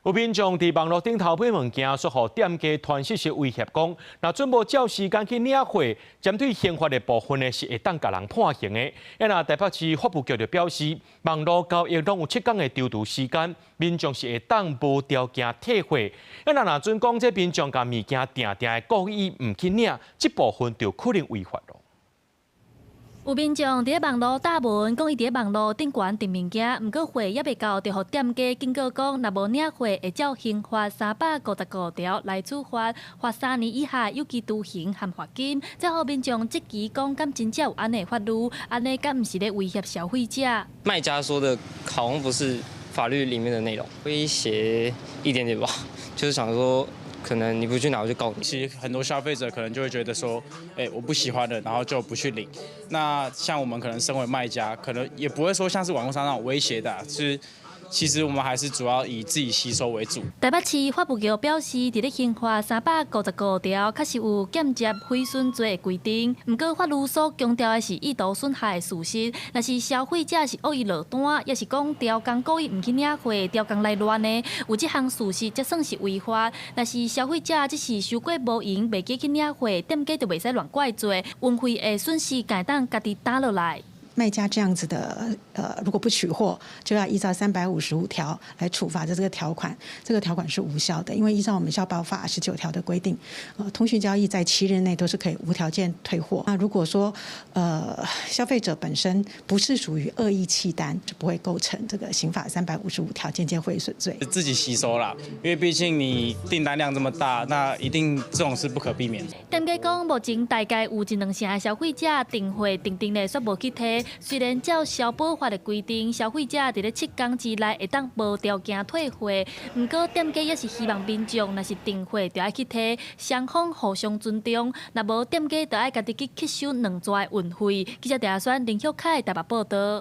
有民眾佇網路頂頭買物件，煞予店家傳訊息威脅講，若準無照時間去領貨，針對刑法的部分呢是會當共人判刑的。啊若台北市法務局就表示，網路交易攏有7天的籌挃時間，民眾是會當無條件退貨。啊若準講這民眾共物件定定的故意毋去領，這部分就可能違法囉。有民眾佇咧網路貼文，講伊佇咧網路頂懸訂物件，毋過貨猶未到，就予店家警告講，若無領貨，會照刑法355條來處罰，罰3年以下有期徒刑和罰金。這予民眾質疑講，敢真正有按呢的法律？按呢敢毋是咧威脅消費者？賣家說的好像不是法律裡面的內容，威脅一點點吧，就是想說，可能你不去拿，我就告你。其實很多消費者可能就會覺得說，欸，我不喜歡的，然後就不去領。那像我們可能身為賣家，可能也不會說像是網絡上那種威脅的，是其實我們還是主要以自己吸收為主。台北市法務局表示，佇咧刑法355條確實有間接毀損罪的規定，毋過法律所強調的是意圖損害的事實。若是消費者是惡意落單，抑是講刁工故意毋去領貨，刁工來亂的，有這項事實才算是違法。若是消費者只是收過無閒，袂記去領貨，店家就袂使亂怪罪，運費的損失會當家己擔落來。賣家這樣子的，如果不取貨，就要依照355條來處罰的這個條款，這個條款是無效的，因為依照我們消保法19條的規定，通訊交易在7日內都是可以無條件退貨。那如果說，消費者本身不是屬於惡意棄單，就不會構成這個刑法三百五十五條間接毀損罪。自己吸收啦，因為畢竟你訂單量這麼大，那一定這種是不可避免。店家講，目前大概有一兩成的消費者訂貨訂定咧，煞無去提。雖然照消保法的規定，消費者佇咧7天之內會當無條件退貨，毋過店家也是希望民眾若是訂貨就愛去提，雙方互相尊重。若無店家就愛家己去吸收兩逝的運費。記者鄭阿選、林旭凱台北報導。